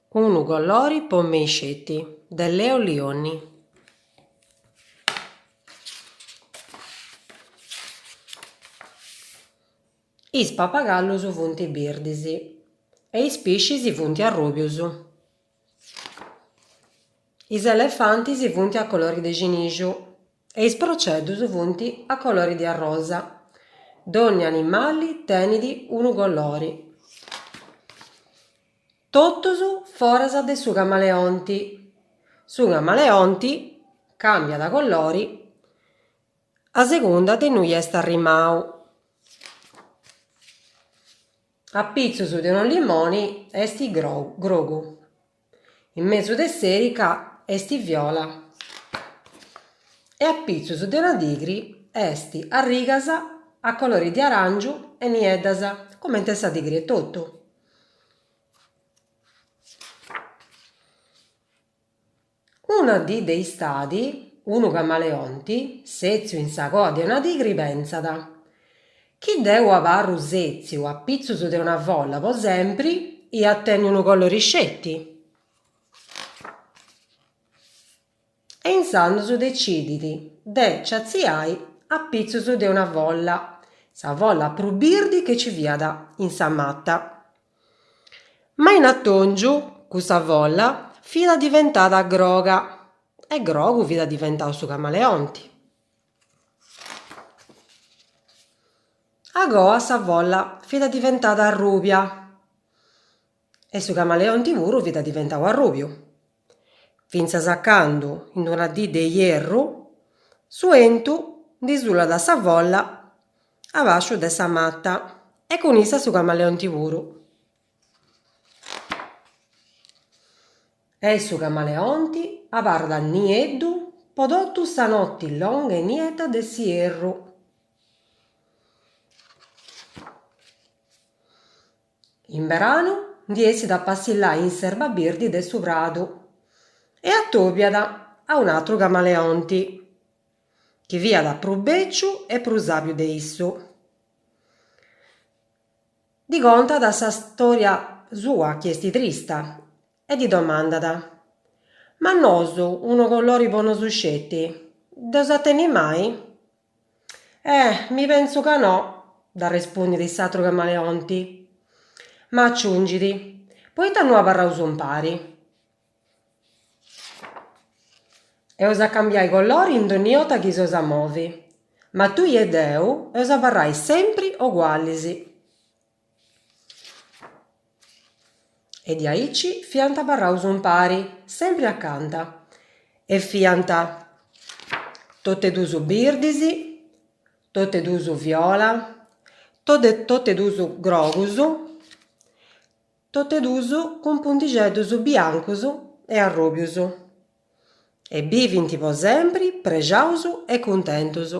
Unu colori po mei sceti, de Leo Lionni. Is papagallus funt birdis e is piscis funt arrùbius. Is elefantis funt a colori de cinixu e is proceddus funt a colori de arrosa. Dònnia animali tenit unu colori. Totus foras de su camaleonti. Su camaleonti càmbiat colori a segunda de innui est arrimau. A pitzus de unu limoni est grogu, in mesu de s'erica est viola e a pitzus de una tigri est a rigas a colori de aràngiu e nieddas, cumenti sa tigri etotu. Una dì de istadi, unu camaleonti, sètziu in sa coa de una tigri pentzat, Chi deu abarru sètziu a pitzus de una folla po sempri, ia a tenni unu colori sceti. E insandus decidit de nci atziai a pitzus de una folla, sa folla prus birdi chi ci fiat in sa mata. Ma in atòngiu cussa folla fiat diventada groga e grogu fiat diventau su camaleonti. Agoa sa folla fiat diventada arrùbia e su camaleonti puru fiat diventau arrùbiu, fintzas a candu in una dì de ierru su 'entu ndi sulat sa folla a bàsciu de sa mata e cun issa su camaleonti puru. E su camaleonti abarrat nieddu po totu sa noti longa e niedda de s'ierru. In beranu ndi essit a passillai in s'erba birdi de su pradu e atobiat a un'atru camaleonti, chi fiat prus bèciu e prus sàbiu de issu. Ddi contat sa stòria sua chi est trista e ddi domandat, Ma nosu unu colori po nosu sceti, dd'eus a tenni mai? Eh, mi pentzu ca no, dd'arrespundit s'atru camaleonti. Ma aciungit, Poita no abarraus impari? Eus a cambiai colori in donni 'orta chi s'eus a movi, ma tui e deu eus a abarrai sempri ogualis. E diaici fiant abarraus impari, sempri acanta, e fiant totu e duus birdis, totu e duus viola, totu e duus grogus, totu e duus cun puntixeddus biancus e arrùbius. E bivint po sempri prexaus e cuntentus.